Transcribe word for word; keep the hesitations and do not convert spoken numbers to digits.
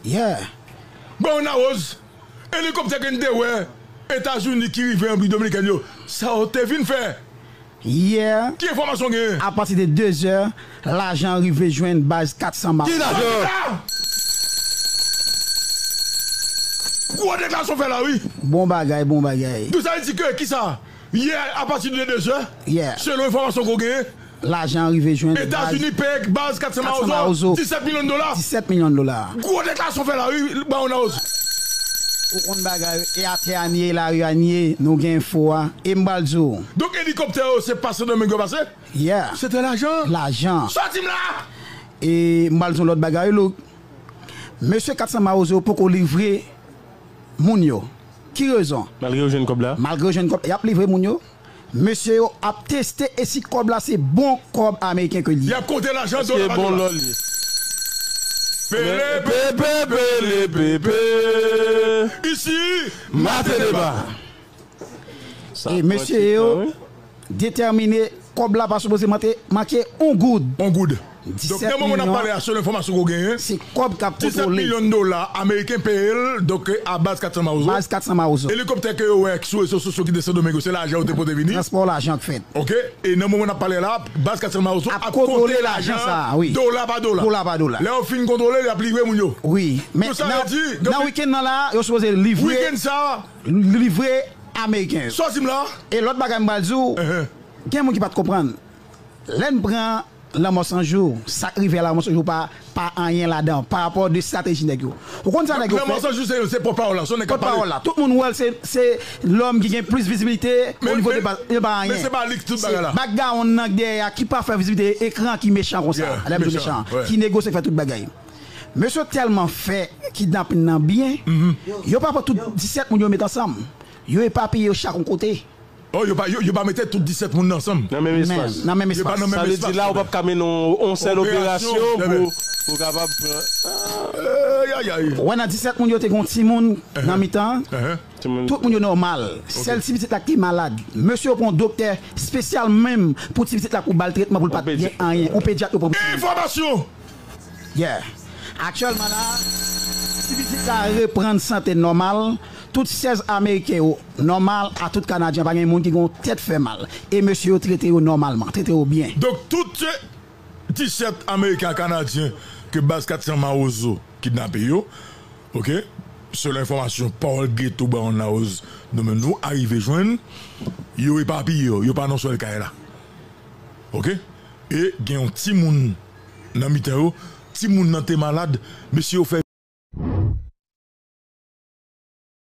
Yeah. Bon, Nana Rose, elikoptè ke n te wè Etazini ki rive Repiblik Dominikèn yo, sa yo te vin fè? Yeah. Ki enfòmasyon w genyen? Apati de de zè, lajan rive jwenn baz kat san Mawozo. Ki lajan? Gwo deklarasyon fè la, wi. Bon bagay, bon bagay. Donk, sa vle di ke, kisa? Yè, apati de de zè, yeah, selon enfòmasyon ke w genyen, lajan rive jwenn Etazini peye baz kat san Mawozo, disèt milyon dola. Disèt milyon dola. Gwo deklarasyon fè la, wi, Baron House. Ou konn bagay, e atè a n ye, lari a n ye, nou gen enfo a, e m pral di w. Donk, elikoptè yo, se pa Sendomeng yo pase? Yeah. Se te lajan. Lajan. Sa w di m la? E m pral di w lòt bagay, Louk. Mesye kat san Mawozo poko livre moun yo. Ki rezon? Malgre yo jwenn kòb la? Malgre yo jwenn kòb, y ap livre moun yo. Mesye yo ap teste e si kòb la se bon kòb ameriken ke li ye. Y ap konte lajan dola pa dola. Pele, pepe, pele, pepe. Isi, mate deba. E mesye yo detèmine, kòb la pa sipoze manke yon goud. Yon goud. Donk, nan moman n ap pale a, selon enfòmasyon ke w genyen, se kòb k ap kontwole. Disèt milyon dola ameriken peye l, donk, a baz kat san Mawozo. Baz kat san Mawozo. Elikoptè ke yo wè sou rezo sosyo ki te Sendomeng yo, se lajan yo te pote vini. Transpò lajan k fèt. Oke? E nan moman n ap pale la, baz kat san Mawozo ap konte lajan sa, wi, dola pa dola. Dola pa dola. Lè yo fin kontwole, y ap livre moun yo. Wi, men nan wikenn nan la, yo sipoze livre, livre ameriken yo. Sa w di m la? E lòt bagay m pral di w, gen moun ki pa t konprann. Lè n pran Lanmò San Jou, sa k rive a Lanmò San Jou pa, pa anyen ladan, pa rapò de estrateji nèg yo. Ou konn sa nèg yo fè? Lanmò San Jou se, se pòtpawòl la, se yon nèg k ap pale. Pòtpawòl la. Tout moun wè l se, se lòm ki gen plis vizibilite o nivo de baz, e pa anyen. Men se pa li k tout bagay la. Se background nan k dèyè a ki pa fè vizibilite, ekran ki mechan konsa. Lè m di mechan, ki negosye fè tout bagay. Mesye yo tèlman fè kidnapin nan byen, yo pa pran tout disèt moun yo met ansanm. Yo epapiye yo chak yon kote. Oh, yo pa, yo, yo pa mete tout disèt moun nan ansanm. Nan menm espas. Nan menm espas. Yo pa nan menm espas. Sa vle di la, ou p ap ka mennen yon, yon sèl operasyon pou, pou kapab pran. Ay, ay, ay. Ou wè nan disèt moun yo te gen yon timoun nan mitan an. Tout moun yo nòmal. Sèl ti pitit la ki te malad. Mesye yo pran yon doktè espesyal menm pou ti pitit la pou ba l tretman pou l pa t gen anyen. Yon pedyat yo pran pou ti pitit. Enfòmasyon! Yeah. Aktyèlman la, ti pitit la reprann sante nòmal. Tout sèz Ameriken yo nòmal, a tout Kanadyen, pa gen moun ki gen yon tèt fè mal. E mesye yo trete yo nòmalman, trete yo byen. Donk, tout disèt Ameriken ak Kanadyen ke baz kat san Mawozo kidnape yo, oke, selon enfòmasyon pawòl Geto Brown House nou menm nou arive jwenn, yo epapiye yo, yo pa nan sèl kay la. Oke? E gen yon timoun nan mitan yo, timoun nan te malad, mesye yo fè